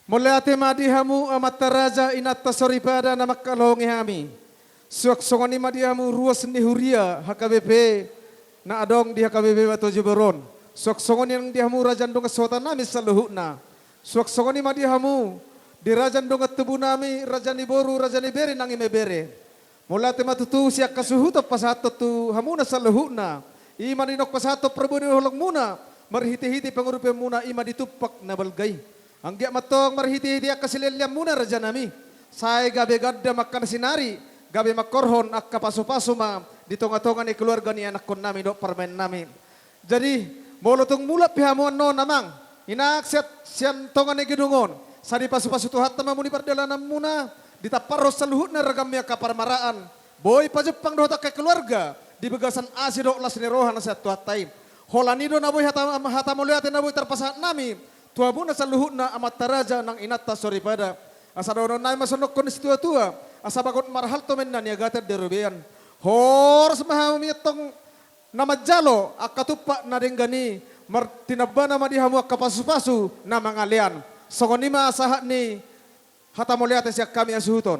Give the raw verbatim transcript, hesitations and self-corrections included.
Mauliate ma di hamu amanta raja, inanta soripada na mangkaholongi hami. Suang songon i ma di hamu ruas ni huria H K B P na adong di H K B P Batu Jebor on. Suang songon i nang di hamu raja ni dongan sahuta nami saluhutna. Suang songon i ma di hamu di raja ni dongan tubu nami, raja ni boru, raja ni bere nang ibebere. Mauliate ma tutu sian hasuhuton pasahathon tu hamuna saluhutna. I ma naeng pasahathon parbue ni holongmuna marhitehite pangurupion muna, i ma di tumpak na balga i. Anggiat ma antong marhitehite angka sileleanmuna raja nami, sai gabe ganda ma angka na sinari, gabe mangkorhon angka pasupasu ma di tongatonga ni keluarga ni anakkon nami dohot parumaen nami. Jadi, molo tung mulak pe hamu annon amang, inang sian, sian tonga ni gedung on, sai dipasupasu Tuhanta ma hamu di pardalananmuna, ditamparhon saluhutna ragam ni angka parmaraan, boi pajumpang dohot angka keluarga di bagasan asi dohot las ni roha na sian Tuhanta i. Holan i do na boi hata, hata mauliate na boi tarpasahat nami tu hamuna saluhutna amanta raja nang inanta soripada. Asa dohonon nami ma songon nidok ni situatua, asa bagot marhalto ma inna niagatan di robean. Horas ma hami antong na manjalo angka tumpak na denggan i, martinambana ma di hamu angka pasupasu na mangalean. Songon i ma sahat ni hata mauliate sian hami hasuhuton.